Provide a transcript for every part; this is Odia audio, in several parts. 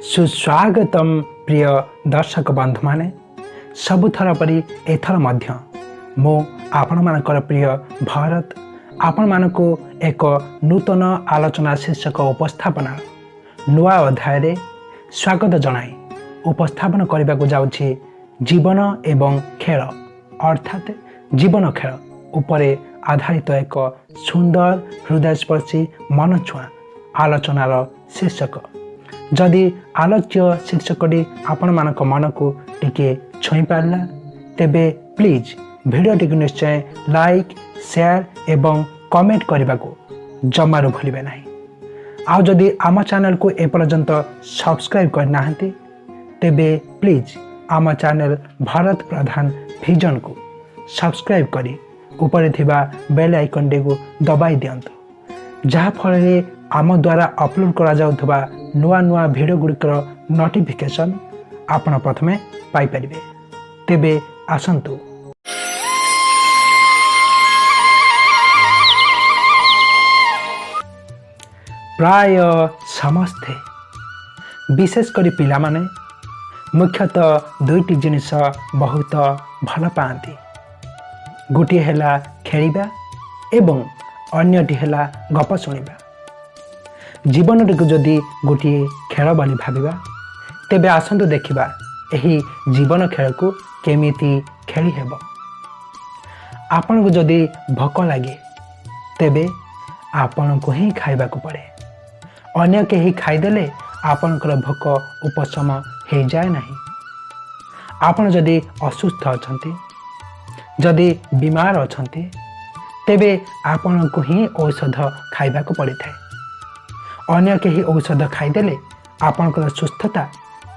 ସୁସ୍ୱାଗତମ ପ୍ରିୟ ଦର୍ଶକ ବନ୍ଧୁମାନେ। ସବୁଥର ପରି ଏଥର ମଧ୍ୟ ମୁଁ ଆପଣମାନଙ୍କର ପ୍ରିୟ ଭରତ ଆପଣମାନଙ୍କୁ ଏକ ନୂତନ ଆଲୋଚନା ଶୀର୍ଷକ ଉପସ୍ଥାପନାର ନୂଆ ଅଧ୍ୟାୟରେ ସ୍ୱାଗତ ଜଣାଇ ଉପସ୍ଥାପନ କରିବାକୁ ଯାଉଛି ଜୀବନ ଏବଂ ଖେଳ, ଅର୍ଥାତ୍ ଜୀବନ ଖେଳ ଉପରେ ଆଧାରିତ ଏକ ସୁନ୍ଦର, ହୃଦୟସ୍ପର୍ଶୀ, ମନଛୁଆଁ ଆଲୋଚନାର ଶୀର୍ଷକ। ଯଦି ଆଲୋଚ୍ୟ ଶୀର୍ଷକଟି ଆପଣମାନଙ୍କ ମନକୁ ଟିକେ ଛୁଇଁ ପାରିଲା, ତେବେ ପ୍ଲିଜ୍ ଭିଡ଼ିଓଟିକୁ ନିଶ୍ଚୟ ଲାଇକ୍, ସେୟାର ଏବଂ କମେଣ୍ଟ କରିବାକୁ ଜମାରୁ ଭୁଲିବେ ନାହିଁ। ଆଉ ଯଦି ଆମ ଚ୍ୟାନେଲକୁ ଏପର୍ଯ୍ୟନ୍ତ ସବସ୍କ୍ରାଇବ୍ କରିନାହାନ୍ତି, ତେବେ ପ୍ଲିଜ୍ ଆମ ଚ୍ୟାନେଲ ଭରତ ପ୍ରଧାନ ଭିଜନକୁ ସବସ୍କ୍ରାଇବ୍ କରି ଉପରେ ଥିବା ବେଲ୍ ଆଇକନ୍ଟିକୁ ଦବାଇ ଦିଅନ୍ତୁ, ଯାହାଫଳରେ ଆମ ଦ୍ୱାରା ଅପଲୋଡ଼ କରାଯାଉଥିବା ନୂଆ ନୂଆ ଭିଡ଼ିଓ ଗୁଡ଼ିକର ନୋଟିଫିକେସନ୍ ଆପଣ ପ୍ରଥମେ ପାଇପାରିବେ। ତେବେ ଆସନ୍ତୁ। ପ୍ରାୟ ସମସ୍ତେ, ବିଶେଷ କରି ପିଲାମାନେ, ମୁଖ୍ୟତଃ ଦୁଇଟି ଜିନିଷ ବହୁତ ଭଲ ପାଆନ୍ତି। ଗୋଟିଏ ହେଲା ଖେଳିବା ଏବଂ ଅନ୍ୟଟି ହେଲା ଗପ ଶୁଣିବା। ଜୀବନଟିକୁ ଯଦି ଗୋଟିଏ ଖେଳ ବୋଲି ଭାବିବା, ତେବେ ଆସନ୍ତୁ ଦେଖିବା ଏହି ଜୀବନ ଖେଳକୁ କେମିତି ଖେଳି ହେବ। ଆପଣଙ୍କୁ ଯଦି ଭୋକ ଲାଗେ, ତେବେ ଆପଣଙ୍କୁ ହିଁ ଖାଇବାକୁ ପଡ଼େ। ଅନ୍ୟ କେହି ଖାଇଦେଲେ ଆପଣଙ୍କର ଭୋକ ଉପଶମ ହେଇଯାଏ ନାହିଁ। ଆପଣ ଯଦି ଅସୁସ୍ଥ ଅଛନ୍ତି, ଯଦି ବିମାର ଅଛନ୍ତି, ତେବେ ଆପଣଙ୍କୁ ହିଁ ଔଷଧ ଖାଇବାକୁ ପଡ଼ିଥାଏ। ଅନ୍ୟ କେହି ଔଷଧ ଖାଇଦେଲେ ଆପଣଙ୍କର ସୁସ୍ଥତା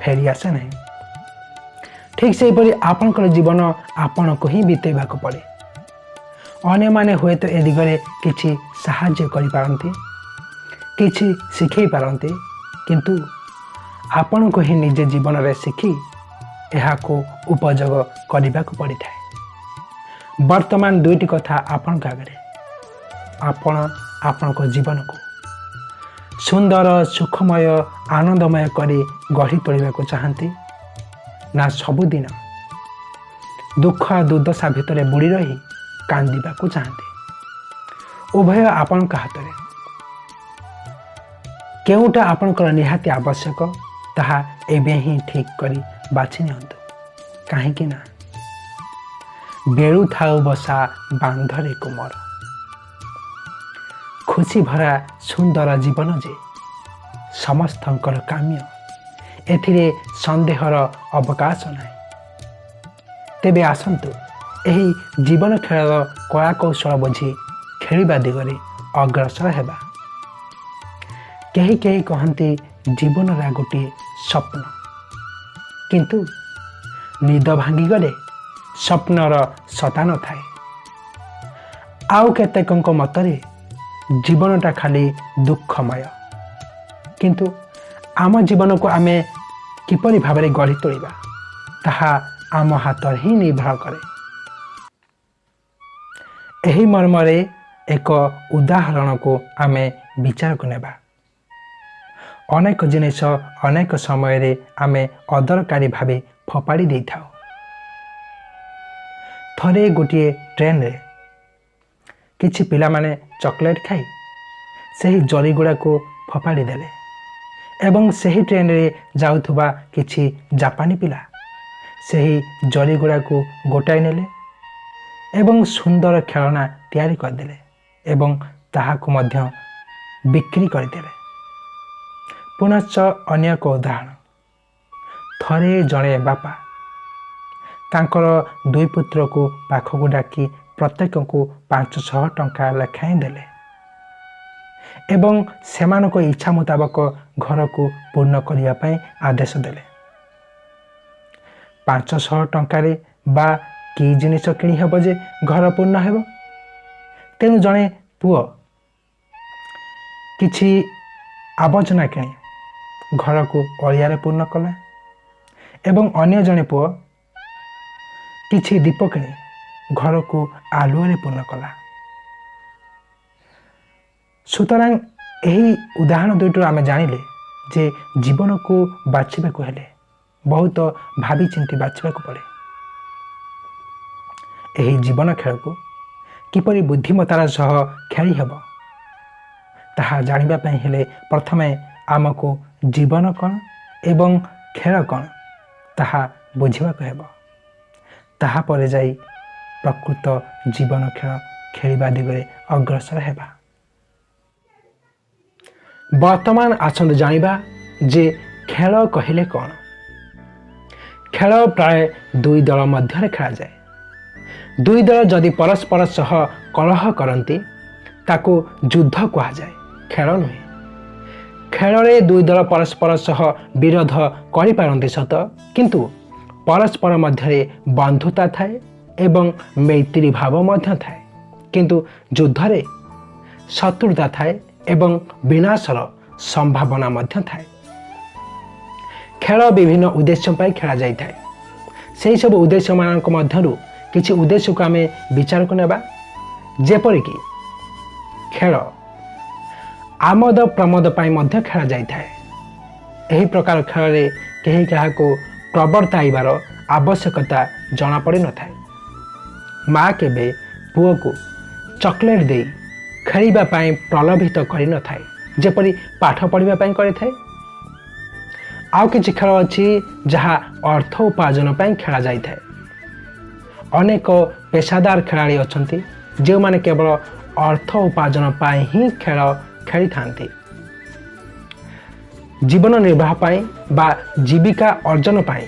ଫେରିଆସେ ନାହିଁ। ଠିକ୍ ସେହିପରି ଆପଣଙ୍କର ଜୀବନ ଆପଣଙ୍କୁ ହିଁ ବିତେଇବାକୁ ପଡ଼େ। ଅନ୍ୟମାନେ ହୁଏତ ଏ ଦିଗରେ କିଛି ସାହାଯ୍ୟ କରିପାରନ୍ତି, କିଛି ଶିଖେଇ ପାରନ୍ତି, କିନ୍ତୁ ଆପଣଙ୍କୁ ହିଁ ନିଜେ ଜୀବନରେ ଶିଖି ଏହାକୁ ଉପଯୋଗ କରିବାକୁ ପଡ଼ିଥାଏ। ବର୍ତ୍ତମାନ ଦୁଇଟି କଥା ଆପଣଙ୍କ ଆଗରେ। ଆପଣ ଆପଣଙ୍କ ଜୀବନକୁ ସୁନ୍ଦର, ସୁଖମୟ, ଆନନ୍ଦମୟ କରି ଗଢ଼ି ତୋଳିବାକୁ ଚାହାନ୍ତି ନା ସବୁଦିନ ଦୁଃଖ ଦୁର୍ଦ୍ଦଶା ଭିତରେ ବୁଡ଼ି ରହି କାନ୍ଦିବାକୁ ଚାହାନ୍ତି? ଉଭୟ ଆପଣଙ୍କ ହାତରେ। କେଉଁଟା ଆପଣଙ୍କର ନିହାତି ଆବଶ୍ୟକ, ତାହା ଏବେ ହିଁ ଠିକ୍ କରି ବାଛି ନିଅନ୍ତୁ। କାହିଁକି ନା ବେଳୁ ଥାଉ ବସା ବାନ୍ଧରେ କୁମର। ଖୁସି ଭରା ସୁନ୍ଦର ଜୀବନ ଯେ ସମସ୍ତଙ୍କର କାମ୍ୟ, ଏଥିରେ ସନ୍ଦେହର ଅବକାଶ ନାହିଁ। ତେବେ ଆସନ୍ତୁ ଏହି ଜୀବନ ଖେଳର କଳା କୌଶଳ ବୁଝି ଖେଳିବା ଦିଗରେ ଅଗ୍ରସର ହେବା। କେହି କେହି କହନ୍ତି ଜୀବନର ଗୋଟିଏ ସ୍ୱପ୍ନ, କିନ୍ତୁ ନିଦ ଭାଙ୍ଗିଗଲେ ସ୍ୱପ୍ନର ସତା ନଥାଏ। ଆଉ କେତେକଙ୍କ ମତରେ ଜୀବନଟା ଖାଲି ଦୁଃଖମୟ। କିନ୍ତୁ ଆମ ଜୀବନକୁ ଆମେ କିପରି ଭାବରେ ଗଢ଼ି ତୋଳିବା, ତାହା ଆମ ହାତରେ ହିଁ ନିର୍ଭର କରେ। ଏହି ମର୍ମରେ ଏକ ଉଦାହରଣକୁ ଆମେ ବିଚାରକୁ ନେବା। ଅନେକ ଜିନିଷ ଅନେକ ସମୟରେ ଆମେ ଅଦରକାରୀ ଭାବେ ଫୋପାଡ଼ି ଦେଇଥାଉ। ଥରେ ଗୋଟିଏ ଟ୍ରେନରେ କିଛି ପିଲାମାନେ ଚକୋଲେଟ୍ ଖାଇ ସେହି ଜରି ଗୁଡ଼ାକୁ ଫୋପାଡ଼ି ଦେଲେ ଏବଂ ସେହି ଟ୍ରେନରେ ଯାଉଥିବା କିଛି ଜାପାନୀ ପିଲା ସେହି ଜରି ଗୁଡ଼ାକୁ ଗୋଟାଇ ନେଲେ ଏବଂ ସୁନ୍ଦର ଖେଳନା ତିଆରି କରିଦେଲେ ଏବଂ ତାହାକୁ ମଧ୍ୟ ବିକ୍ରି କରିଦେଲେ। ପୁନଶ୍ଚ ଅନ୍ୟ ଏକ ଉଦାହରଣ। ଥରେ ଜଣେ ବାପା ତାଙ୍କର ଦୁଇ ପୁତ୍ରକୁ ପାଖକୁ ଡାକି ପ୍ରତ୍ୟେକଙ୍କୁ 500 ଟଙ୍କା ଲେଖାଏଁ ଦେଲେ ଏବଂ ସେମାନଙ୍କ ଇଚ୍ଛା ମୁତାବକ ଘରକୁ ପୂର୍ଣ୍ଣ କରିବା ପାଇଁ ଆଦେଶ ଦେଲେ। 500 ଟଙ୍କାରେ ବା କି ଜିନିଷ କିଣି ହେବ ଯେ ଘର ପୂର୍ଣ୍ଣ ହେବ? ତେଣୁ ଜଣେ ପୁଅ କିଛି ଆବର୍ଜନା କିଣି ଘରକୁ ଅଳିଆରେ ପୂର୍ଣ୍ଣ କଲା ଏବଂ ଅନ୍ୟ ଜଣେ ପୁଅ କିଛି ଦୀପ କିଣି ଘରକୁ ଆଲୁଅରେ ପୂର୍ଣ୍ଣ କଲା। ସୁତରାଂ ଏହି ଉଦାହରଣ ଦୁଇଟିରୁ ଆମେ ଜାଣିଲେ ଯେ ଜୀବନକୁ ବାଛିବାକୁ ହେଲେ ବହୁତ ଭାବିଚିନ୍ତି ବାଛିବାକୁ ପଡ଼େ। ଏହି ଜୀବନ ଖେଳକୁ କିପରି ବୁଦ୍ଧିମତାର ସହ ଖେଳି ହେବ, ତାହା ଜାଣିବା ପାଇଁ ହେଲେ ପ୍ରଥମେ ଆମକୁ ଜୀବନ କ'ଣ ଏବଂ ଖେଳ କ'ଣ ତାହା ବୁଝିବାକୁ ହେବ। ତାହାପରେ ଯାଇ ପ୍ରକୃତ ଜୀବନ ଖେଳ ଖେଳିବା ଦିଗରେ ଅଗ୍ରସର ହେବା। ବର୍ତ୍ତମାନ ଆସନ୍ତୁ ଜାଣିବା ଯେ ଖେଳ କହିଲେ କ'ଣ। ଖେଳ ପ୍ରାୟ ଦୁଇ ଦଳ ମଧ୍ୟରେ ଖେଳାଯାଏ। ଦୁଇ ଦଳ ଯଦି ପରସ୍ପର ସହ କଳହ କରନ୍ତି, ତାକୁ ଯୁଦ୍ଧ କୁହାଯାଏ, ଖେଳ ନୁହେଁ। ଖେଳରେ ଦୁଇ ଦଳ ପରସ୍ପର ସହ ବିରୋଧ କରିପାରନ୍ତି ସତ, କିନ୍ତୁ ପରସ୍ପର ମଧ୍ୟରେ ବନ୍ଧୁତା ଥାଏ ଏବଂ ମୈତ୍ରୀ ଭାବ ମଧ୍ୟ ଥାଏ। କିନ୍ତୁ ଯୁଦ୍ଧରେ ଶତ୍ରୁତା ଥାଏ ଏବଂ ବିନାଶର ସମ୍ଭାବନା ମଧ୍ୟ ଥାଏ। ଖେଳ ବିଭିନ୍ନ ଉଦ୍ଦେଶ୍ୟ ପାଇଁ ଖେଳାଯାଇଥାଏ। ସେହିସବୁ ଉଦ୍ଦେଶ୍ୟମାନଙ୍କ ମଧ୍ୟରୁ କିଛି ଉଦ୍ଦେଶ୍ୟକୁ ଆମେ ବିଚାରକୁ ନେବା, ଯେପରିକି ଖେଳ ଆମୋଦ ପ୍ରମୋଦ ପାଇଁ ମଧ୍ୟ ଖେଳାଯାଇଥାଏ। ଏହି ପ୍ରକାର ଖେଳରେ କେହି କାହାକୁ ପ୍ରବର୍ତ୍ତାଇବାର ଆବଶ୍ୟକତା ଜଣାପଡ଼ିନଥାଏ। ମା କେବେ ପୁଅକୁ ଚକୋଲେଟ୍ ଦେଇ ଖେଳିବା ପାଇଁ ପ୍ରଲୋଭିତ କରିନଥାଏ, ଯେପରି ପାଠ ପଢ଼ିବା ପାଇଁ କରିଥାଏ। ଆଉ କିଛି ଖେଳ ଅଛି ଯାହା ଅର୍ଥ ଉପାର୍ଜନ ପାଇଁ ଖେଳାଯାଇଥାଏ। ଅନେକ ପେସାଦାର ଖେଳାଳି ଅଛନ୍ତି, ଯେଉଁମାନେ କେବଳ ଅର୍ଥ ଉପାର୍ଜନ ପାଇଁ ହିଁ ଖେଳ ଖେଳିଥାନ୍ତି। ଜୀବନ ନିର୍ବାହ ପାଇଁ ବା ଜୀବିକା ଅର୍ଜନ ପାଇଁ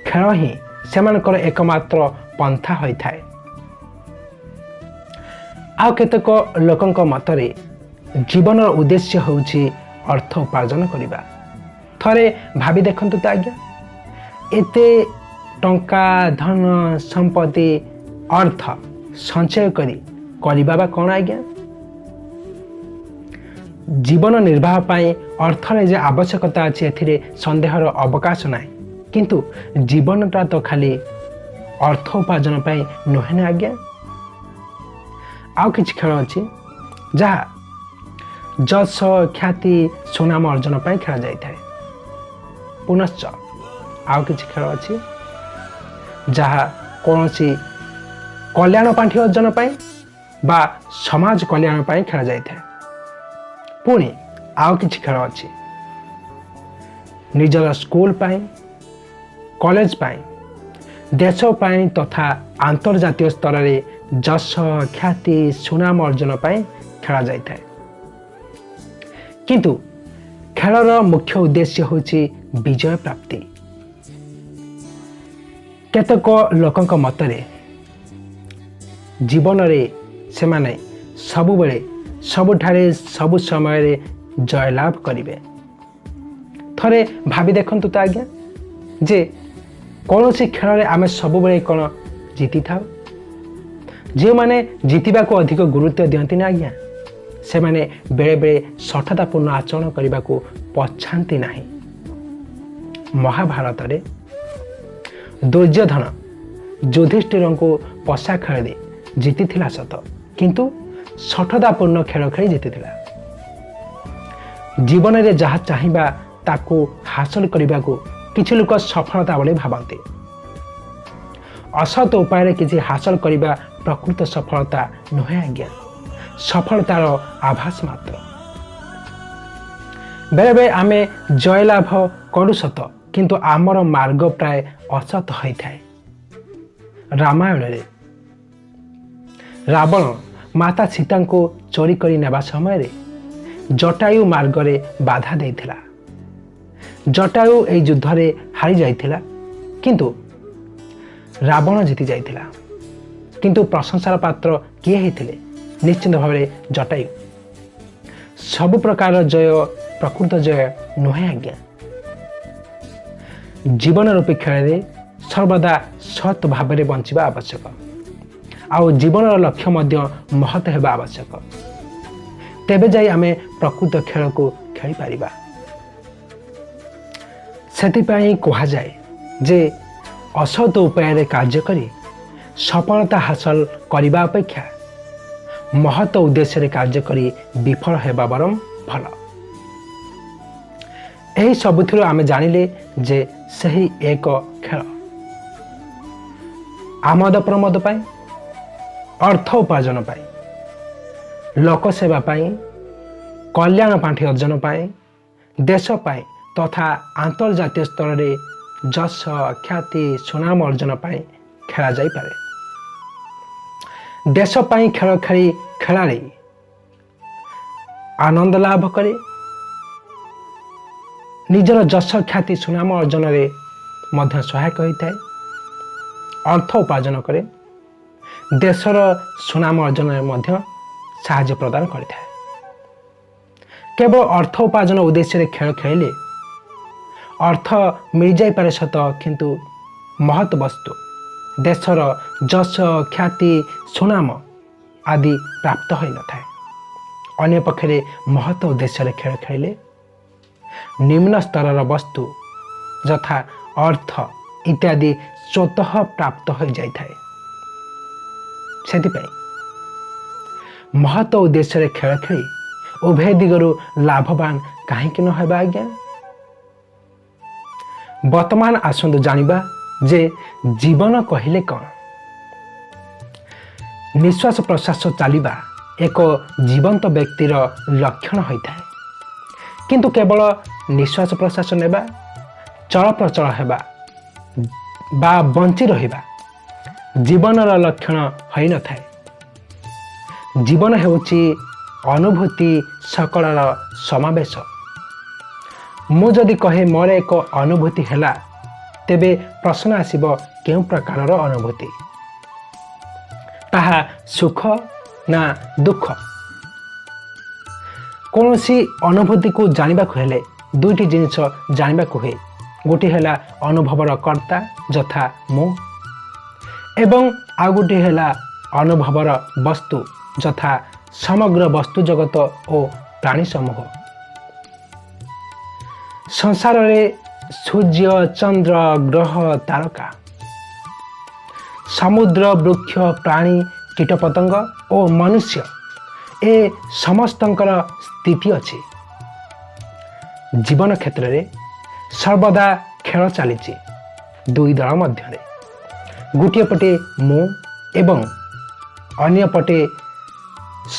ଖେଳ ହିଁ ସେମାନଙ୍କର ଏକମାତ୍ର ପନ୍ଥା ହୋଇଥାଏ। ଆଉ କେତେକ ଲୋକଙ୍କ ମତରେ ଜୀବନର ଉଦ୍ଦେଶ୍ୟ ହେଉଛି ଅର୍ଥ ଉପାର୍ଜନ କରିବା। ଥରେ ଭାବି ଦେଖନ୍ତୁ ତ ଆଜ୍ଞା, ଏତେ ଟଙ୍କା, ଧନ ସମ୍ପତ୍ତି, ଅର୍ଥ ସଞ୍ଚୟ କରି କରିବା ବା କ'ଣ ଆଜ୍ଞା? ଜୀବନ ନିର୍ବାହ ପାଇଁ ଅର୍ଥର ଯେ ଆବଶ୍ୟକତା ଅଛି, ଏଥିରେ ସନ୍ଦେହର ଅବକାଶ ନାହିଁ। କିନ୍ତୁ ଜୀବନଟା ତ ଖାଲି ଅର୍ଥ ଉପାର୍ଜନ ପାଇଁ ନୁହେଁ ନା ଆଜ୍ଞା। ଆଉ କିଛି ଖେଳ ଅଛି ଯାହା ଯଶ, ଖ୍ୟାତି, ସୁନାମ ଅର୍ଜନ ପାଇଁ ଖେଳାଯାଇଥାଏ। ପୁନଶ୍ଚ ଆଉ କିଛି ଖେଳ ଅଛି ଯାହା କୌଣସି କଲ୍ୟାଣ ପାଣ୍ଠି ଅର୍ଜନ ପାଇଁ ବା ସମାଜ କଲ୍ୟାଣ ପାଇଁ ଖେଳାଯାଇଥାଏ। ପୁଣି ଆଉ କିଛି ଖେଳ ଅଛି ନିଜର ସ୍କୁଲ ପାଇଁ, କଲେଜ ପାଇଁ, ଦେଶ ପାଇଁ ତଥା ଆନ୍ତର୍ଜାତୀୟ ସ୍ତରରେ ଯଶ, ଖ୍ୟାତି, ସୁନାମ ଅର୍ଜନ ପାଇଁ ଖେଳାଯାଇଥାଏ। କିନ୍ତୁ ଖେଳର ମୁଖ୍ୟ ଉଦ୍ଦେଶ୍ୟ ହେଉଛି ବିଜୟ ପ୍ରାପ୍ତି। କେତେକ ଲୋକଙ୍କ ମତରେ ଜୀବନରେ ସେମାନେ ସବୁବେଳେ, ସବୁଠାରେ, ସବୁ ସମୟରେ ଜୟଲାଭ କରିବେ। ଥରେ ଭାବି ଦେଖନ୍ତୁ ତ ଆଜ୍ଞା, ଯେ କୌଣସି ଖେଳରେ ଆମେ ସବୁବେଳେ କ'ଣ ଜିତିଥାଉ? ଯେଉଁମାନେ ଜିତିବାକୁ ଅଧିକ ଗୁରୁତ୍ୱ ଦିଅନ୍ତି ନା ଆଜ୍ଞା, ସେମାନେ ବେଳେବେଳେ ଶଠତାପୂର୍ଣ୍ଣ ଆଚରଣ କରିବାକୁ ପଛାନ୍ତି ନାହିଁ। ମହାଭାରତରେ ଦୁର୍ଯ୍ୟୋଧନ ଯୁଧିଷ୍ଠିରଙ୍କୁ ପଶା ଖେଳରେ ଜିତିଥିଲା ସତ, କିନ୍ତୁ ଶଠତାପୂର୍ଣ୍ଣ ଖେଳ ଖେଳି ଜିତିଥିଲା। ଜୀବନରେ ଯାହା ଚାହିଁବା ତାକୁ ହାସଲ କରିବାକୁ କିଛି ଲୋକ ସଫଳତା ବୋଲି ଭାବନ୍ତି। ଅସତ ଉପାୟରେ କିଛି ହାସଲ କରିବା ପ୍ରକୃତ ସଫଳତା ନୁହେଁ ଆଜ୍ଞା, ସଫଳତାର ଆଭାସ ମାତ୍ର। ବେଳେବେଳେ ଆମେ ଜୟଲାଭ କରୁ ସତ, କିନ୍ତୁ ଆମର ମାର୍ଗ ପ୍ରାୟ ଅସତ ହୋଇଥାଏ। ରାମାୟଣରେ ରାବଣ ମାତା ସୀତାଙ୍କୁ ଚୋରି କରି ନେବା ସମୟରେ ଜଟାୟୁ ମାର୍ଗରେ ବାଧା ଦେଇଥିଲା। ଜଟାୟୁ ଏହି ଯୁଦ୍ଧରେ ହାରି ଯାଇଥିଲା, କିନ୍ତୁ ରାବଣ ଜିତି ଯାଇଥିଲା। କିନ୍ତୁ ପ୍ରଶଂସାର ପାତ୍ର କିଏ ହେଇଥିଲେ? ନିଶ୍ଚିତ ଭାବରେ ଜଟାୟୁ। ସବୁ ପ୍ରକାର ଜୟ ପ୍ରକୃତ ଜୟ ନୁହେଁ ଆଜ୍ଞା। ଜୀବନ ରୂପୀ ଖେଳରେ ସର୍ବଦା ସତ୍ ଭାବରେ ବଞ୍ଚିବା ଆବଶ୍ୟକ, ଆଉ ଜୀବନର ଲକ୍ଷ୍ୟ ମଧ୍ୟ ମହତ ହେବା ଆବଶ୍ୟକ। ତେବେ ଯାଇ ଆମେ ପ୍ରକୃତ ଖେଳକୁ ଖେଳିପାରିବା। ସେଥିପାଇଁ କୁହାଯାଏ ଯେ ଅସତ ଉପାୟରେ କାର୍ଯ୍ୟ କରି ସଫଳତା ହାସଲ କରିବା ଅପେକ୍ଷା ମହତ ଉଦ୍ଦେଶ୍ୟରେ କାର୍ଯ୍ୟ କରି ବିଫଳ ହେବା ବରଂ ଭଲ। ଏହି ସବୁଥିରୁ ଆମେ ଜାଣିଲେ ଯେ ସେହି ଏକ ଖେଳ ଆମୋଦ ପ୍ରମୋଦ ପାଇଁ, ଅର୍ଥ ଉପାର୍ଜନ ପାଇଁ, ଲୋକସେବା ପାଇଁ, କଲ୍ୟାଣ ପାଣ୍ଠି ଅର୍ଜନ ପାଇଁ, ଦେଶ ପାଇଁ ତଥା ଆନ୍ତର୍ଜାତୀୟ ସ୍ତରରେ ଯଶ, ଖ୍ୟାତି, ସୁନାମ ଅର୍ଜନ ପାଇଁ ଖେଳାଯାଇପାରେ। ଦେଶ ପାଇଁ ଖେଳ ଖେଳି ଖେଳାଳି ଆନନ୍ଦ ଲାଭ କରେ, ନିଜର ଯଶ, ଖ୍ୟାତି, ସୁନାମ ଅର୍ଜନରେ ମଧ୍ୟ ସହାୟକ ହୋଇଥାଏ, ଅର୍ଥ ଉପାର୍ଜନ କରେ, ଦେଶର ସୁନାମ ଅର୍ଜନରେ ମଧ୍ୟ ସାହାଯ୍ୟ ପ୍ରଦାନ କରିଥାଏ। କେବଳ ଅର୍ଥ ଉପାର୍ଜନ ଉଦ୍ଦେଶ୍ୟରେ ଖେଳ ଖେଳିଲେ ଅର୍ଥ ମିଳିଯାଇପାରେ ସତ, କିନ୍ତୁ ମହତ୍ ବସ୍ତୁ ଦେଶର ଯଶ, ଖ୍ୟାତି, ସୁନାମ ଆଦି ପ୍ରାପ୍ତ ହୋଇନଥାଏ। ଅନ୍ୟପକ୍ଷରେ ମହତ୍ ଉଦ୍ଦେଶ୍ୟରେ ଖେଳ ଖେଳିଲେ ନିମ୍ନ ସ୍ତରର ବସ୍ତୁ ଯଥା ଅର୍ଥ ଇତ୍ୟାଦି ସ୍ୱତଃ ପ୍ରାପ୍ତ ହୋଇଯାଇଥାଏ। ସେଥିପାଇଁ ମହତ୍ ଉଦ୍ଦେଶ୍ୟରେ ଖେଳ ଖେଳି ଉଭୟ ଦିଗରୁ ଲାଭବାନ କାହିଁକି ନ ହେବା ଆଜ୍ଞା? ବର୍ତ୍ତମାନ ଆସନ୍ତୁ ଜାଣିବା ଯେ ଜୀବନ କହିଲେ କ'ଣ? ନିଶ୍ୱାସ ପ୍ରଶ୍ୱାସ ଚାଲିବା ଏକ ଜୀବନ୍ତ ବ୍ୟକ୍ତିର ଲକ୍ଷଣ ହୋଇଥାଏ। କିନ୍ତୁ କେବଳ ନିଶ୍ୱାସ ପ୍ରଶ୍ୱାସ ନେବା, ଚଳପ୍ରଚଳ ହେବା ବା ବଞ୍ଚି ରହିବା ଜୀବନର ଲକ୍ଷଣ ହୋଇନଥାଏ। ଜୀବନ ହେଉଛି ଅନୁଭୂତି ସକଳର ସମାବେଶ। ମୁଁ ଯଦି କହେ ମୋର ଏକ ଅନୁଭୂତି ହେଲା, ତେବେ ପ୍ରଶ୍ନ ଆସିବ କେଉଁ ପ୍ରକାରର ଅନୁଭୂତି? ତାହା ସୁଖ ନା ଦୁଃଖ? କୌଣସି ଅନୁଭୂତିକୁ ଜାଣିବାକୁ ହେଲେ ଦୁଇଟି ଜିନିଷ ଜାଣିବାକୁ ହୁଏ। ଗୋଟିଏ ହେଲା ଅନୁଭବର କର୍ତ୍ତା ଯଥା ମୁଁ, ଏବଂ ଆଉ ଗୋଟିଏ ହେଲା ଅନୁଭବର ବସ୍ତୁ ଯଥା ସମଗ୍ର ବସ୍ତୁ ଜଗତ ଓ ପ୍ରାଣୀ ସମୂହ। ସଂସାରରେ ସୂର୍ଯ୍ୟ, ଚନ୍ଦ୍ର, ଗ୍ରହ, ତାରକା, ସମୁଦ୍ର, ବୃକ୍ଷ, ପ୍ରାଣୀ, କୀଟପତଙ୍ଗ ଓ ମନୁଷ୍ୟ ଏ ସମସ୍ତଙ୍କର ସ୍ଥିତି ଅଛି। ଜୀବନ କ୍ଷେତ୍ରରେ ସର୍ବଦା ଖେଳ ଚାଲିଛି ଦୁଇ ଦଳ ମଧ୍ୟରେ, ଗୋଟିଏ ପଟେ ମୁଁ ଏବଂ ଅନ୍ୟ ପଟେ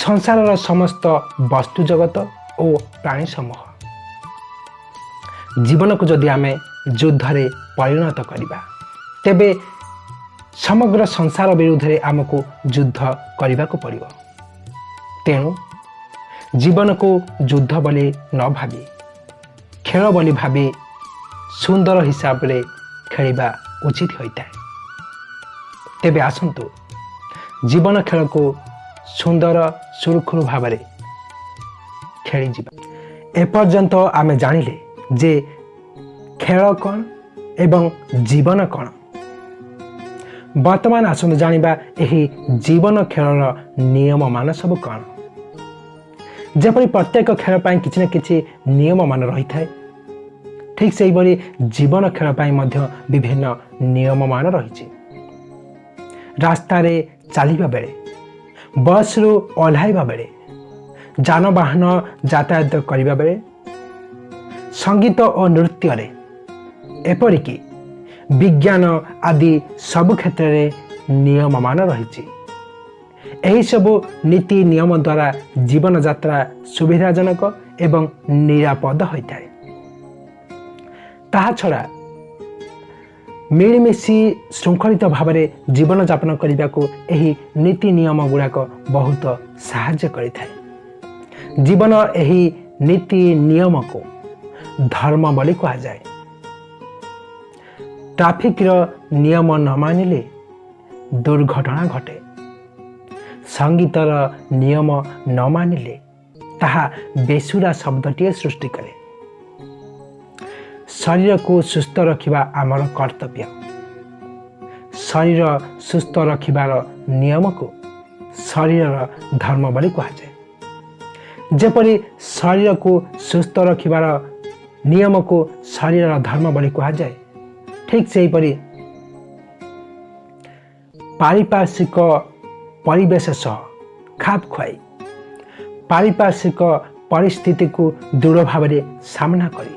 ସଂସାରର ସମସ୍ତ ବସ୍ତୁ ଜଗତ ଓ ପ୍ରାଣୀ ସମୂହ। ଜୀବନକୁ ଯଦି ଆମେ ଯୁଦ୍ଧରେ ପରିଣତ କରିବା, ତେବେ ସମଗ୍ର ସଂସାର ବିରୁଦ୍ଧରେ ଆମକୁ ଯୁଦ୍ଧ କରିବାକୁ ପଡ଼ିବ। ତେଣୁ ଜୀବନକୁ ଯୁଦ୍ଧ ବୋଲି ନ ଭାବି ଖେଳ ବୋଲି ଭାବି ସୁନ୍ଦର ହିସାବରେ ଖେଳିବା ଉଚିତ ହୋଇଥାଏ। ତେବେ ଆସନ୍ତୁ ଜୀବନ ଖେଳକୁ ସୁନ୍ଦର ସୁରୁଖୁରୁ ଭାବରେ ଖେଳିଯିବା। ଏପର୍ଯ୍ୟନ୍ତ ଆମେ ଜାଣିଲେ ଯେ ଖେଳ କ'ଣ ଏବଂ ଜୀବନ କ'ଣ। ବର୍ତ୍ତମାନ ଆସନ୍ତୁ ଜାଣିବା ଏହି ଜୀବନ ଖେଳର ନିୟମମାନ ସବୁ କ'ଣ। ଯେପରି ପ୍ରତ୍ୟେକ ଖେଳ ପାଇଁ କିଛି ନା କିଛି ନିୟମମାନ ରହିଥାଏ, ଠିକ୍ ସେହିପରି ଜୀବନ ଖେଳ ପାଇଁ ମଧ୍ୟ ବିଭିନ୍ନ ନିୟମମାନ ରହିଛି। ରାସ୍ତାରେ ଚାଲିବା ବେଳେ, ବସ୍ରୁ ଓହ୍ଲାଇବା ବେଳେ, ଯାନବାହନ ଯାତାୟାତ କରିବା ବେଳେ, ସଙ୍ଗୀତ ଓ ନୃତ୍ୟରେ, ଏପରିକି ବିଜ୍ଞାନ ଆଦି ସବୁ କ୍ଷେତ୍ରରେ ନିୟମମାନ ରହିଛି। ଏହିସବୁ ନୀତି ନିୟମ ଦ୍ୱାରା ଜୀବନଯାତ୍ରା ସୁବିଧାଜନକ ଏବଂ ନିରାପଦ ହୋଇଥାଏ। ତାହା ଛଡ଼ା ମିଳିମିଶି ଶୃଙ୍ଖଳିତ ଭାବରେ ଜୀବନଯାପନ କରିବାକୁ ଏହି ନୀତି ନିୟମ ଗୁଡ଼ାକ ବହୁତ ସାହାଯ୍ୟ କରିଥାଏ। ଜୀବନ ଏହି ନୀତି ନିୟମକୁ ଧର୍ମ ବୋଲି କୁହାଯାଏ। ଟ୍ରାଫିକ୍ର ନିୟମ ନ ମାନିଲେ ଦୁର୍ଘଟଣା ଘଟେ। ସଙ୍ଗୀତର ନିୟମ ନ ମାନିଲେ ତାହା ବେସୁରା ଶବ୍ଦଟିଏ ସୃଷ୍ଟି କରେ। ଶରୀରକୁ ସୁସ୍ଥ ରଖିବା ଆମର କର୍ତ୍ତବ୍ୟ। ଶରୀର ସୁସ୍ଥ ରଖିବାର ନିୟମକୁ ଶରୀରର ଧର୍ମ ବୋଲି କୁହାଯାଏ। ଯେପରି ଶରୀରକୁ ସୁସ୍ଥ ରଖିବାର ନିୟମକୁ ଶରୀରର ଧର୍ମ ବୋଲି କୁହାଯାଏ, ଠିକ୍ ସେହିପରି ପାରିପାର୍ଶ୍ୱିକ ପରିବେଶ ସହ ଖାପ ଖୁଆଇ ପାରିପାର୍ଶ୍ୱିକ ପରିସ୍ଥିତିକୁ ଦୃଢ଼ ଭାବରେ ସାମ୍ନା କରି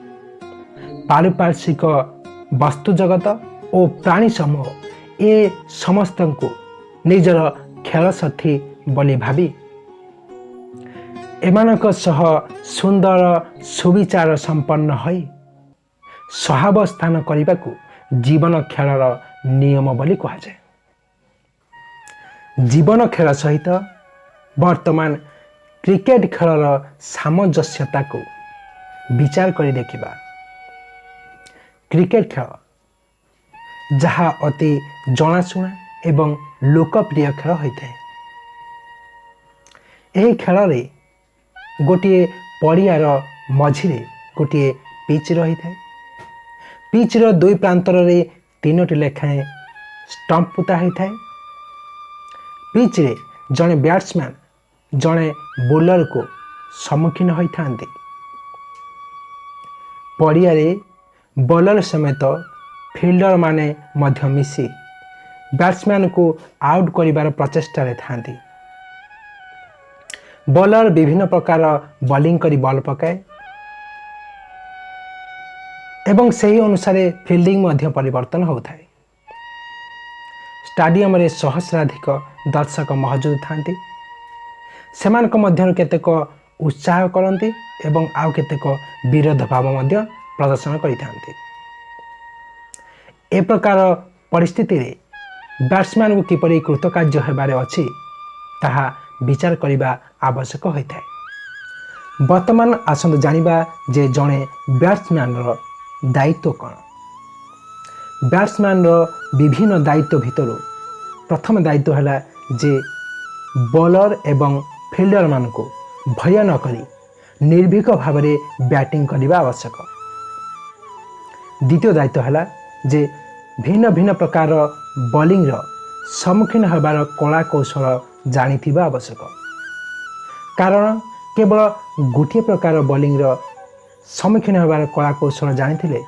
ପାରିପାର୍ଶ୍ୱିକ ବସ୍ତୁ ଜଗତ ଓ ପ୍ରାଣୀ ସମୂହ ଏ ସମସ୍ତଙ୍କୁ ନିଜର ଖେଳସାଥୀ ବୋଲି ଭାବି ଏମାନଙ୍କ ସହ ସୁନ୍ଦର ସୁବିଚାର ସମ୍ପନ୍ନ ହୋଇ ସହାବସ୍ଥାନ କରିବାକୁ ଜୀବନ ଖେଳର ନିୟମ ବୋଲି କୁହାଯାଏ। ଜୀବନ ଖେଳ ସହିତ ବର୍ତ୍ତମାନ କ୍ରିକେଟ ଖେଳର ସାମଞ୍ଜସ୍ୟତାକୁ ବିଚାର କରି ଦେଖିବା। କ୍ରିକେଟ ଖେଳ ଯାହା ଅତି ଜଣାଶୁଣା ଏବଂ ଲୋକପ୍ରିୟ ଖେଳ ହୋଇଥାଏ। ଏହି ଖେଳରେ ଗୋଟିଏ ପଡ଼ିଆର ମଝିରେ ଗୋଟିଏ ପିଚ୍ ରହିଥାଏ। ପିଚ୍ର ଦୁଇ ପ୍ରାନ୍ତରରେ ତିନୋଟି ଲେଖାଏଁ ଷ୍ଟମ୍ପ ପୋତା ହୋଇଥାଏ। ପିଚ୍ରେ ଜଣେ ବ୍ୟାଟ୍ସମ୍ୟାନ୍ ଜଣେ ବୋଲରକୁ ସମ୍ମୁଖୀନ ହୋଇଥାନ୍ତି। ପଡ଼ିଆରେ ବୋଲର ସମେତ ଫିଲ୍ଡରମାନେ ମଧ୍ୟ ମିଶି ବ୍ୟାଟ୍ସମ୍ୟାନ୍କୁ ଆଉଟ୍ କରିବାର ପ୍ରଚେଷ୍ଟାରେ ଥାନ୍ତି। ବୋଲର ବିଭିନ୍ନ ପ୍ରକାର ବୋଲିଂ କରି ବଲ୍ ପକାଏ ଏବଂ ସେହି ଅନୁସାରେ ଫିଲ୍ଡିଂ ମଧ୍ୟ ପରିବର୍ତ୍ତନ ହେଉଥାଏ। ଷ୍ଟାଡିୟମରେ ସହସ୍ରାଧିକ ଦର୍ଶକ ମହଜୁଦ ଥାନ୍ତି। ସେମାନଙ୍କ ମଧ୍ୟରୁ କେତେକ ଉତ୍ସାହ କରନ୍ତି ଏବଂ ଆଉ କେତେକ ବିରୋଧ ଭାବ ମଧ୍ୟ ପ୍ରଦର୍ଶନ କରିଥାନ୍ତି। ଏ ପ୍ରକାର ପରିସ୍ଥିତିରେ ବ୍ୟାଟ୍ସମ୍ୟାନ୍କୁ କିପରି କୃତକାର୍ଯ୍ୟ ହେବାରେ ଅଛି, ତାହା ବିଚାର କରିବା ଆବଶ୍ୟକ ହୋଇଥାଏ। ବର୍ତ୍ତମାନ ଆସନ୍ତୁ ଜାଣିବା ଯେ ଜଣେ ବ୍ୟାଟ୍ସମ୍ୟାନ୍ର ଦାୟିତ୍ୱ କ'ଣ। ବ୍ୟାଟ୍ସମ୍ୟାନ୍ର ବିଭିନ୍ନ ଦାୟିତ୍ୱ ଭିତରୁ ପ୍ରଥମ ଦାୟିତ୍ୱ ହେଲା ଯେ ବୋଲର ଏବଂ ଫିଲ୍ଡରମାନଙ୍କୁ ଭୟ ନକରି ନିର୍ଭୀକ ଭାବରେ ବ୍ୟାଟିଂ କରିବା ଆବଶ୍ୟକ। ଦ୍ୱିତୀୟ ଦାୟିତ୍ୱ ହେଲା ଯେ ଭିନ୍ନ ଭିନ୍ନ ପ୍ରକାର ବୋଲିଂର ସମ୍ମୁଖୀନ ହେବାର କଳା କୌଶଳ ଜାଣିଥିବା ଆବଶ୍ୟକ, କାରଣ କେବଳ ଗୋଟିଏ ପ୍ରକାର ବୋଲିଂର ସମ୍ମୁଖୀନ ହେବାର କଳା କୌଶଳ ଜାଣିଥିଲେ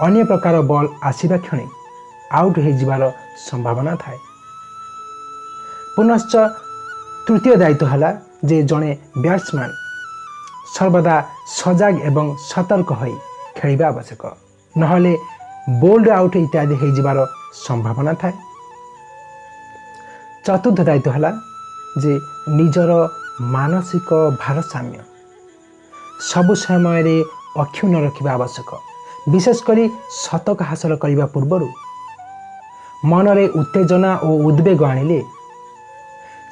ଅନ୍ୟ ପ୍ରକାର ବଲ୍ ଆସିବା କ୍ଷଣି ଆଉଟ୍ ହୋଇଯିବାର ସମ୍ଭାବନା ଥାଏ। ପୁନଶ୍ଚ ତୃତୀୟ ଦାୟିତ୍ୱ ହେଲା ଯେ ଜଣେ ବ୍ୟାଟ୍ସମ୍ୟାନ୍ ସର୍ବଦା ସଜାଗ ଏବଂ ସତର୍କ ହୋଇ ଖେଳିବା ଆବଶ୍ୟକ, ନହେଲେ ବୋଲ୍ଡ ଆଉଟ୍ ଇତ୍ୟାଦି ହୋଇଯିବାର ସମ୍ଭାବନା ଥାଏ। ଚତୁର୍ଥ ଦାୟିତ୍ୱ ହେଲା ଯେ ନିଜର ମାନସିକ ଭାରସାମ୍ୟ ସବୁ ସମୟରେ ଅକ୍ଷୁଣ୍ଣ ରଖିବା ଆବଶ୍ୟକ। ବିଶେଷ କରି ଶତକ ହାସଲ କରିବା ପୂର୍ବରୁ ମନରେ ଉତ୍ତେଜନା ଓ ଉଦ୍ବେଗ ଆଣିଲେ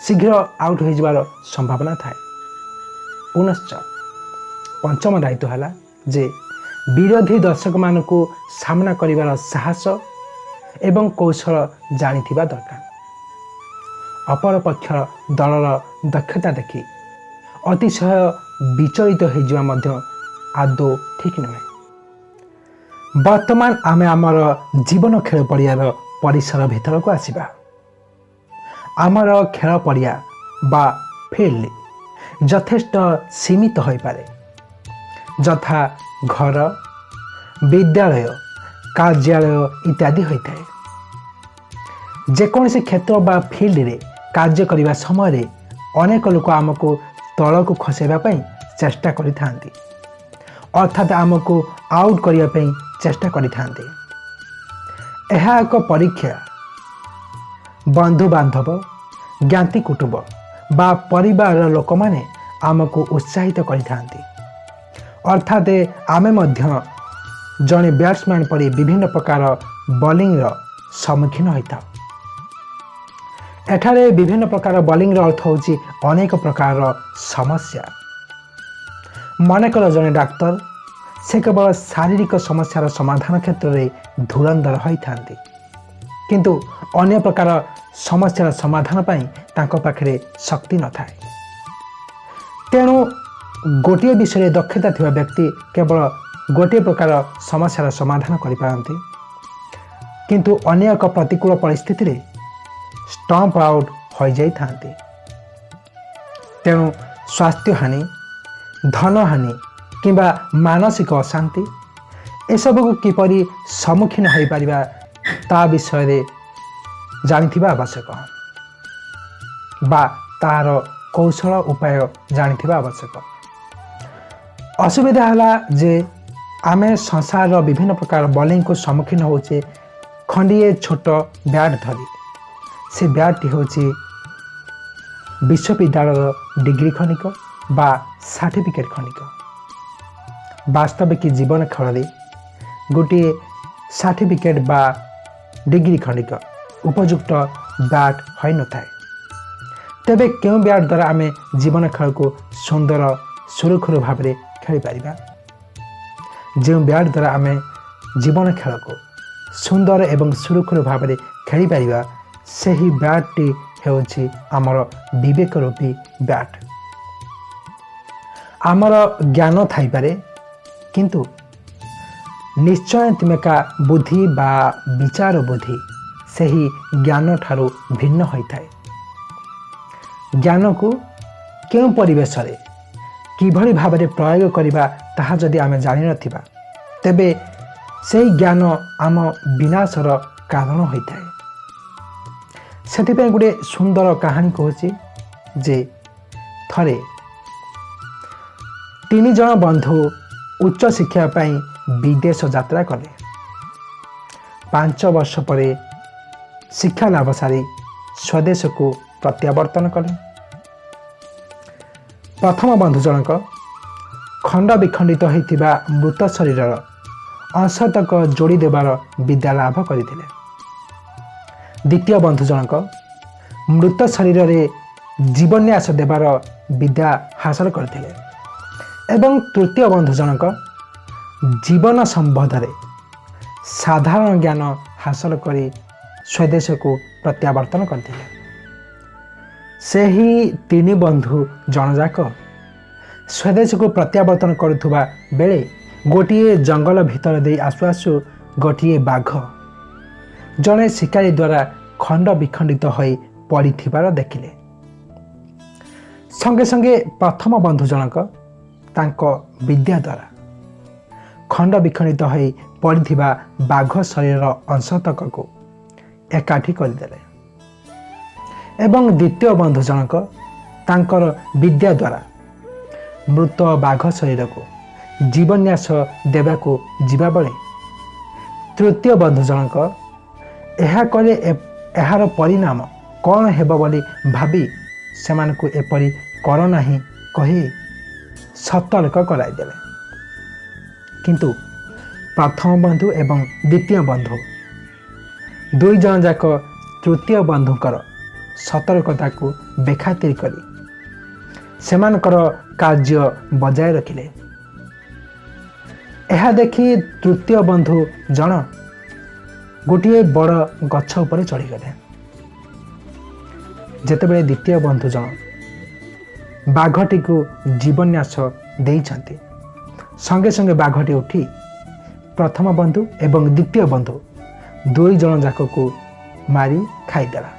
ଶୀଘ୍ର ଆଉଟ୍ ହୋଇଯିବାର ସମ୍ଭାବନା ଥାଏ। ପୁନଶ୍ଚ ପଞ୍ଚମ ଦାୟିତ୍ୱ ହେଲା ଯେ ବିରୋଧୀ ଦର୍ଶକମାନଙ୍କୁ ସାମ୍ନା କରିବାର ସାହସ ଏବଂ କୌଶଳ ଜାଣିଥିବା ଦରକାର। ଅପରପକ୍ଷ ଦଳର ଦକ୍ଷତା ଦେଖି ଅତିଶୟ ବିଚଳିତ ହୋଇଯିବା ମଧ୍ୟ ଆଦୌ ଠିକ୍ ନୁହେଁ। ବର୍ତ୍ତମାନ ଆମେ ଆମର ଜୀବନ ଖେଳ ପଡ଼ିଆର ପରିସର ଭିତରକୁ ଆସିବା। ଆମର ଖେଳ ପଡ଼ିଆ ବା ଫିଲ୍ଡ ଯଥେଷ୍ଟ ସୀମିତ ହୋଇପାରେ, ଯଥା ଘର, ବିଦ୍ୟାଳୟ, କାର୍ଯ୍ୟାଳୟ ଇତ୍ୟାଦି ହୋଇଥାଏ। ଯେକୌଣସି କ୍ଷେତ୍ର ବା ଫିଲ୍ଡରେ କାର୍ଯ୍ୟ କରିବା ସମୟରେ ଅନେକ ଲୋକ ଆମକୁ ତଳକୁ ଖସାଇବା ପାଇଁ ଚେଷ୍ଟା କରିଥାନ୍ତି, ଅର୍ଥାତ୍ ଆମକୁ ଆଉଟ୍ କରିବା ପାଇଁ ଚେଷ୍ଟା କରିଥାନ୍ତି। ଏହା ଏକ ପରୀକ୍ଷା। ବନ୍ଧୁବାନ୍ଧବ, ଜ୍ଞାତି କୁଟୁମ୍ବ ବା ପରିବାରର ଲୋକମାନେ ଆମକୁ ଉତ୍ସାହିତ କରିଥାନ୍ତି, ଅର୍ଥାତ୍ ଆମେ ମଧ୍ୟ ଜଣେ ବ୍ୟାଟ୍ସମ୍ୟାନ୍ ପରି ବିଭିନ୍ନ ପ୍ରକାର ବୋଲିଂର ସମ୍ମୁଖୀନ ହୋଇଥାଉ। ଏଠାରେ ବିଭିନ୍ନ ପ୍ରକାର ବୋଲିଂର ଅର୍ଥ ହେଉଛି ଅନେକ ପ୍ରକାରର ସମସ୍ୟା। ମନେକର ଜଣେ ଡାକ୍ତର, ସେ କେବଳ ଶାରୀରିକ ସମସ୍ୟାର ସମାଧାନ କ୍ଷେତ୍ରରେ ଧୁରନ୍ଧର ହୋଇଥାନ୍ତି, କିନ୍ତୁ ଅନ୍ୟ ପ୍ରକାର ସମସ୍ୟାର ସମାଧାନ ପାଇଁ ତାଙ୍କ ପାଖରେ ଶକ୍ତି ନଥାଏ। ତେଣୁ ଗୋଟିଏ ବିଷୟରେ ଦକ୍ଷତା ଥିବା ବ୍ୟକ୍ତି କେବଳ ଗୋଟିଏ ପ୍ରକାର ସମସ୍ୟାର ସମାଧାନ କରିପାରନ୍ତି, କିନ୍ତୁ ଅନ୍ୟ ଏକ ପ୍ରତିକୂଳ ପରିସ୍ଥିତିରେ ଷ୍ଟମ୍ପ ଆଉଟ୍ ହୋଇଯାଇଥାନ୍ତି। ତେଣୁ ସ୍ୱାସ୍ଥ୍ୟହାନି, ଧନହାନି କିମ୍ବା ମାନସିକ ଅଶାନ୍ତି ଏସବୁକୁ କିପରି ସମ୍ମୁଖୀନ ହୋଇପାରିବା, ତା ବିଷୟରେ ଜାଣିଥିବା ଆବଶ୍ୟକ ବା ତାହାର କୌଶଳ ଉପାୟ ଜାଣିଥିବା ଆବଶ୍ୟକ। ଅସୁବିଧା ହେଲା ଯେ ଆମେ ସଂସାରର ବିଭିନ୍ନ ପ୍ରକାର ବୋଲିଂକୁ ସମ୍ମୁଖୀନ ହେଉଛେ ଖଣ୍ଡିଏ ଛୋଟ ବ୍ୟାଟ୍ ଧରି। ସେ ବ୍ୟାଟ୍ଟି ହେଉଛି ବିଶ୍ୱବିଦ୍ୟାଳୟର ଡିଗ୍ରୀ ଖଣ୍ଡିକ ବା ସାର୍ଟିଫିକେଟ୍ ଖଣ୍ଡିକ। ବାସ୍ତବିକ ଜୀବନ ଖେଳରେ ଗୋଟିଏ ସାର୍ଟିଫିକେଟ୍ ବା ଡିଗ୍ରୀ ଖଣ୍ଡିକ ଉପଯୁକ୍ତ ବ୍ୟାଟ୍ ହୋଇନଥାଏ। ତେବେ କେଉଁ ବ୍ୟାଟ୍ ଦ୍ୱାରା ଆମେ ଜୀବନ ଖେଳକୁ ସୁନ୍ଦର ସୁରୁଖୁରୁ ଭାବରେ ଖେଳିପାରିବା? ଯେଉଁ ବ୍ୟାଟ୍ ଦ୍ୱାରା ଆମେ ଜୀବନ ଖେଳକୁ ସୁନ୍ଦର ଏବଂ ସୁରୁଖୁରୁ ଭାବରେ ଖେଳିପାରିବା, ସେହି ବ୍ୟାଟ୍ଟି ହେଉଛି ଆମର ବିବେକ ରୂପୀ ବ୍ୟାଟ୍। ଆମର ଜ୍ଞାନ ଥାଇପାରେ, କିନ୍ତୁ ନିଶ୍ଚୟ ବୁଦ୍ଧି ବା ବିଚାର ବୁଦ୍ଧି ସେହି ଜ୍ଞାନ ଠାରୁ ଭିନ୍ନ ହୋଇଥାଏ। ଜ୍ଞାନକୁ କେଉଁ ପରିବେଶରେ କିଭଳି ଭାବରେ ପ୍ରୟୋଗ କରିବା, ତାହା ଯଦି ଆମେ ଜାଣିନଥିବା, ତେବେ ସେହି ଜ୍ଞାନ ଆମ ବିନାଶର କାରଣ ହୋଇଥାଏ। ସେଥିପାଇଁ ଗୋଟିଏ ସୁନ୍ଦର କାହାଣୀ କହୁଛି ଯେ ଥରେ ତିନି ଜଣ ବନ୍ଧୁ ଉଚ୍ଚ ଶିକ୍ଷା ପାଇଁ ବିଦେଶ ଯାତ୍ରା କଲେ। 5 ବର୍ଷ ପରେ ଶିକ୍ଷା ଲାଭ ସାରି ସ୍ୱଦେଶକୁ ପ୍ରତ୍ୟାବର୍ତ୍ତନ କଲେ। ପ୍ରଥମ ବନ୍ଧୁ ଜଣକ ଖଣ୍ଡ ବିଖଣ୍ଡିତ ହୋଇଥିବା ମୃତ ଶରୀରର ଅଂଶତକ ଯୋଡ଼ି ଦେବାର ବିଦ୍ୟା ଲାଭ କରିଥିଲେ। ଦ୍ୱିତୀୟ ବନ୍ଧୁ ଜଣକ ମୃତ ଶରୀରରେ ଜୀବନ୍ୟାସ ଦେବାର ବିଦ୍ୟା ହାସଲ କରିଥିଲେ ଏବଂ ତୃତୀୟ ବନ୍ଧୁ ଜଣକ ଜୀବନ ସମ୍ବନ୍ଧରେ ସାଧାରଣ ଜ୍ଞାନ ହାସଲ କରି ସ୍ୱଦେଶକୁ ପ୍ରତ୍ୟାବର୍ତ୍ତନ କରିଥିଲେ। ସେହି ତିନି ବନ୍ଧୁ ଜଣଯାକ ସ୍ୱଦେଶକୁ ପ୍ରତ୍ୟାବର୍ତ୍ତନ କରୁଥିବା ବେଳେ ଗୋଟିଏ ଜଙ୍ଗଲ ଭିତର ଦେଇ ଆସୁ ଆସୁ ଗୋଟିଏ ବାଘ ଜଣେ ଶିକାରୀ ଦ୍ୱାରା ଖଣ୍ଡ ବିଖଣ୍ଡିତ ହୋଇ ପଡ଼ିଥିବାର ଦେଖିଲେ। ସଙ୍ଗେ ସଙ୍ଗେ ପ୍ରଥମ ବନ୍ଧୁ ଜଣକ ତାଙ୍କ ବିଦ୍ୟା ଦ୍ୱାରା ଖଣ୍ଡ ବିଖଣ୍ଡିତ ହୋଇ ପଡ଼ିଥିବା ବାଘ ଶରୀରର ଅଂଶତକକୁ ଏକାଠି କରିଦେଲେ ଏବଂ ଦ୍ୱିତୀୟ ବନ୍ଧୁ ଜଣକ ତାଙ୍କର ବିଦ୍ୟା ଦ୍ୱାରା ମୃତ ବାଘ ଶରୀରକୁ ଜୀବନ୍ୟାସ ଦେବାକୁ ଯିବାବେଳେ ତୃତୀୟ ବନ୍ଧୁ ଜଣକ ଏହା କଲେ ଏହାର ପରିଣାମ କ'ଣ ହେବ ବୋଲି ଭାବି ସେମାନଙ୍କୁ ଏପରି କର ନାହିଁ କହି ସତର୍କ କରାଇଦେଲେ। କିନ୍ତୁ ପ୍ରଥମ ବନ୍ଧୁ ଏବଂ ଦ୍ୱିତୀୟ ବନ୍ଧୁ ଦୁଇ ଜଣ ଯାକ ତୃତୀୟ ବନ୍ଧୁଙ୍କର ସତର୍କତାକୁ ବେଖାତିର କରି ସେମାନଙ୍କର କାର୍ଯ୍ୟ ବଜାୟ ରଖିଲେ। ଏହା ଦେଖି ତୃତୀୟ ବନ୍ଧୁ ଜଣ ଗୋଟିଏ ବଡ଼ ଗଛ ଉପରେ ଚଢ଼ିଗଲେ। ଯେତେବେଳେ ଦ୍ୱିତୀୟ ବନ୍ଧୁ ଜଣ ବାଘଟିକୁ ଜୀବନ୍ୟାସ ଦେଇଛନ୍ତି, ସଙ୍ଗେ ସଙ୍ଗେ ବାଘଟି ଉଠି ପ୍ରଥମ ବନ୍ଧୁ ଏବଂ ଦ୍ୱିତୀୟ ବନ୍ଧୁ ଦୁଇ ଜଣ ଯାକକୁ ମାରି ଖାଇଦେଲା।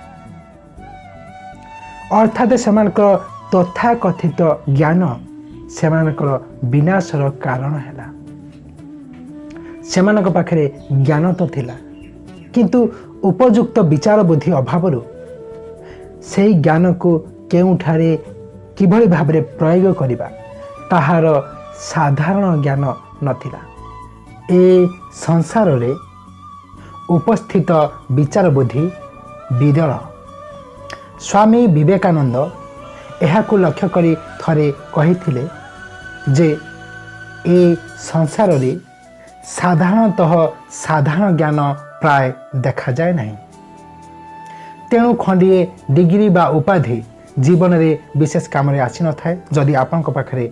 ଅର୍ଥାତ୍ ସେମାନଙ୍କର ତଥାକଥିତ ଜ୍ଞାନ ସେମାନଙ୍କର ବିନାଶର କାରଣ ହେଲା। ସେମାନଙ୍କ ପାଖରେ ଜ୍ଞାନ ତ ଥିଲା, କିନ୍ତୁ ଉପଯୁକ୍ତ ବିଚାର ବୁଦ୍ଧି ଅଭାବରୁ ସେହି ଜ୍ଞାନକୁ କେଉଁଠାରେ କିଭଳି ଭାବରେ ପ୍ରୟୋଗ କରିବା, ତାହାର ସାଧାରଣ ଜ୍ଞାନ ନଥିଲା। ଏ ସଂସାରରେ ଉପସ୍ଥିତ ବିଚାର ବୁଦ୍ଧି ବିରଳ। ସ୍ୱାମୀ ବିବେକାନନ୍ଦ ଏହାକୁ ଲକ୍ଷ୍ୟ କରି ଥରେ କହିଥିଲେ ଯେ ଏ ସଂସାରରେ ସାଧାରଣତଃ ସାଧାରଣ ଜ୍ଞାନ ପ୍ରାୟ ଦେଖାଯାଏ ନାହିଁ। ତେଣୁ ଖଣ୍ଡିଏ ଡିଗ୍ରୀ ବା ଉପାଧି ଜୀବନରେ ବିଶେଷ କାମରେ ଆସିନଥାଏ, ଯଦି ଆପଣଙ୍କ ପାଖରେ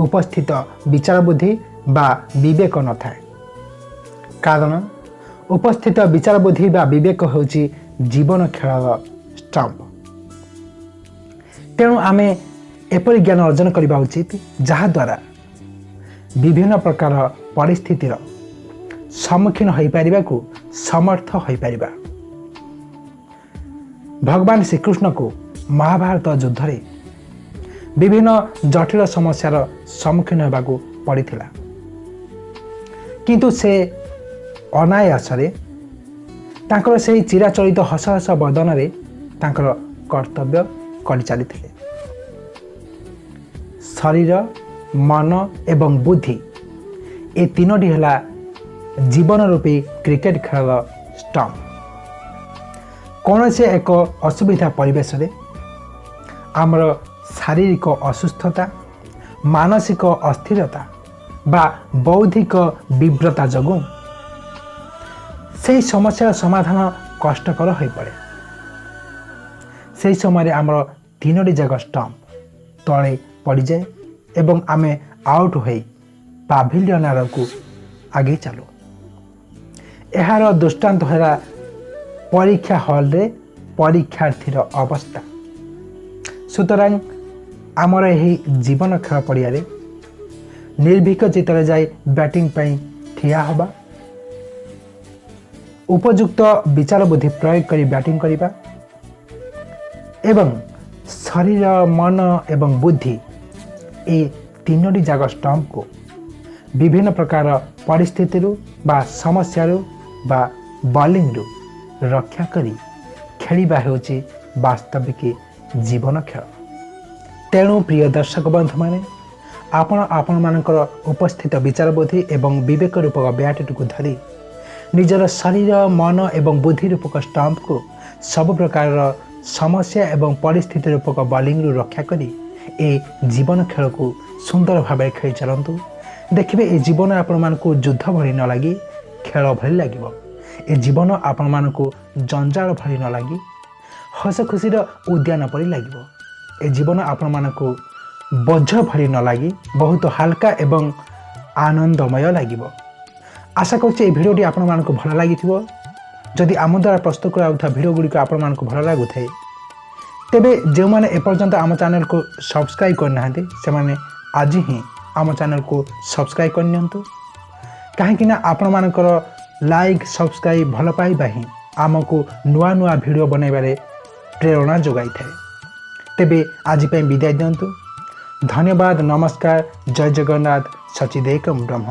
ଉପସ୍ଥିତ ବିଚାର ବୁଦ୍ଧି ବା ବିବେକ ନଥାଏ। କାରଣ ଉପସ୍ଥିତ ବିଚାର ବୁଦ୍ଧି ବା ବିବେକ ହେଉଛି ଜୀବନ ଖେଳର ଷ୍ଟାମ୍ପ। ତେଣୁ ଆମେ ଏପରି ଜ୍ଞାନ ଅର୍ଜନ କରିବା ଉଚିତ, ଯାହାଦ୍ୱାରା ବିଭିନ୍ନ ପ୍ରକାର ପରିସ୍ଥିତିର ସମ୍ମୁଖୀନ ହୋଇପାରିବାକୁ ସମର୍ଥ ହୋଇପାରିବା। ଭଗବାନ ଶ୍ରୀକୃଷ୍ଣକୁ ମହାଭାରତ ଯୁଦ୍ଧରେ ବିଭିନ୍ନ ଜଟିଳ ସମସ୍ୟାର ସମ୍ମୁଖୀନ ହେବାକୁ ପଡ଼ିଥିଲା, କିନ୍ତୁ ସେ ଅନାୟାସରେ ତାଙ୍କର ସେହି ଚିରାଚରିତ ହସ ହସ ବଦନରେ ତାଙ୍କର କର୍ତ୍ତବ୍ୟ କରିଚାଲିଥିଲେ। ଶରୀର, ମନ ଏବଂ ବୁଦ୍ଧି ଏ ତିନୋଟି ହେଲା ଜୀବନ ରୂପୀ କ୍ରିକେଟ ଖେଳର ଷ୍ଟମ୍ପ। କୌଣସି ଏକ ଅସୁବିଧା ପରିବେଶରେ ଆମର ଶାରୀରିକ ଅସୁସ୍ଥତା, ମାନସିକ ଅସ୍ଥିରତା ବା ବୌଦ୍ଧିକ ବିବ୍ରତା ଯୋଗୁଁ ସେହି ସମସ୍ୟାର ସମାଧାନ କଷ୍ଟକର ହୋଇପଡ଼େ। ସେହି ସମୟରେ ଆମର ତିନୋଟି ଯାକ ଷ୍ଟମ୍ପ ତଳେ ପଡ଼ିଯାଏ ଏବଂ ଆମେ ଆଉଟ୍ ହୋଇ ପାଭିଲିୟନ ଆଡ଼କୁ ଆଗେଇ ଚାଲୁ। ଏହାର ଦୃଷ୍ଟାନ୍ତ ହେଲା ପରୀକ୍ଷା ହଲ୍ରେ ପରୀକ୍ଷାର୍ଥୀର ଅବସ୍ଥା। ସୁତରାଂ ଆମର ଏହି ଜୀବନ ଖେଳ ପଡ଼ିଆରେ ନିର୍ଭୀକ ଚିତ୍ତରେ ଯାଇ ବ୍ୟାଟିଂ ପାଇଁ ଠିଆ ହେବା, ଉପଯୁକ୍ତ ବିଚାର ବୁଦ୍ଧି ପ୍ରୟୋଗ କରି ବ୍ୟାଟିଂ କରିବା ଏବଂ ଶରୀର, ମନ ଏବଂ ବୁଦ୍ଧି ଏ ତିନୋଟି ଯାକ ଷ୍ଟମ୍ପକୁ ବିଭିନ୍ନ ପ୍ରକାର ପରିସ୍ଥିତିରୁ ବା ସମସ୍ୟାରୁ ବା ବଲିଂରୁ ରକ୍ଷା କରି ଖେଳିବା ହେଉଛି ବାସ୍ତବିକ ଜୀବନ ଖେଳ। ତେଣୁ ପ୍ରିୟ ଦର୍ଶକ ବନ୍ଧୁମାନେ, ଆପଣ ଆପଣମାନଙ୍କର ଉପସ୍ଥିତ ବିଚାରବୁଦ୍ଧି ଏବଂ ବିବେକ ରୂପକ ବ୍ୟାଟଟିକୁ ଧରି ନିଜର ଶରୀର, ମନ ଏବଂ ବୁଦ୍ଧି ରୂପକ ଷ୍ଟମ୍ପକୁ ସବୁ ପ୍ରକାରର ସମସ୍ୟା ଏବଂ ପରିସ୍ଥିତି ରୂପକ ବଲିଂରୁ ରକ୍ଷା କରି ଏ ଜୀବନ ଖେଳକୁ ସୁନ୍ଦର ଭାବରେ ଖେଳି ଚାଲନ୍ତୁ। ଦେଖିବେ, ଏ ଜୀବନ ଆପଣମାନଙ୍କୁ ଯୁଦ୍ଧ ଭଳି ନ ଲାଗି ଖେଳ ଭଳି ଲାଗିବ। ଏ ଜୀବନ ଆପଣମାନଙ୍କୁ ଜଞ୍ଜାଳ ଭଳି ନ ଲାଗି ହସ ଖୁସିର ଉଦ୍ୟାନ ପରି ଲାଗିବ। ଏ ଜୀବନ ଆପଣମାନଙ୍କୁ ବୋଝ ଭଳି ନ ଲାଗି ବହୁତ ହାଲକା ଏବଂ ଆନନ୍ଦମୟ ଲାଗିବ। ଆଶା କରୁଛି ଏହି ଭିଡ଼ିଓଟି ଆପଣମାନଙ୍କୁ ଭଲ ଲାଗିଥିବ। ଯଦି ଆମ ଦ୍ୱାରା ପ୍ରସ୍ତୁତ କରାଯାଉଥିବା ଭିଡ଼ିଓ ଗୁଡ଼ିକ ଆପଣମାନଙ୍କୁ ଭଲ ଲାଗୁଥାଏ, ତେବେ ଯେଉଁମାନେ ଏପର୍ଯ୍ୟନ୍ତ ଆମ ଚ୍ୟାନେଲକୁ ସବସ୍କ୍ରାଇବ୍ କରିନାହାନ୍ତି, ସେମାନେ ଆଜି ହିଁ ଆମ ଚ୍ୟାନେଲକୁ ସବସ୍କ୍ରାଇବ୍ କରିନିଅନ୍ତୁ, କାହିଁକିନା ଆପଣମାନଙ୍କର ଲାଇକ୍, ସବସ୍କ୍ରାଇବ୍, ଭଲ ପାଇବା ହିଁ ଆମକୁ ନୂଆ ନୂଆ ଭିଡ଼ିଓ ବନାଇବାରେ ପ୍ରେରଣା ଯୋଗାଇଥାଏ। ତେବେ ଆଜି ପାଇଁ ବିଦାୟ ଦିଅନ୍ତୁ। ଧନ୍ୟବାଦ, ନମସ୍କାର, ଜୟ ଜଗନ୍ନାଥ, ସଚ୍ଚିଦେକମ୍ ବ୍ରହ୍ମ।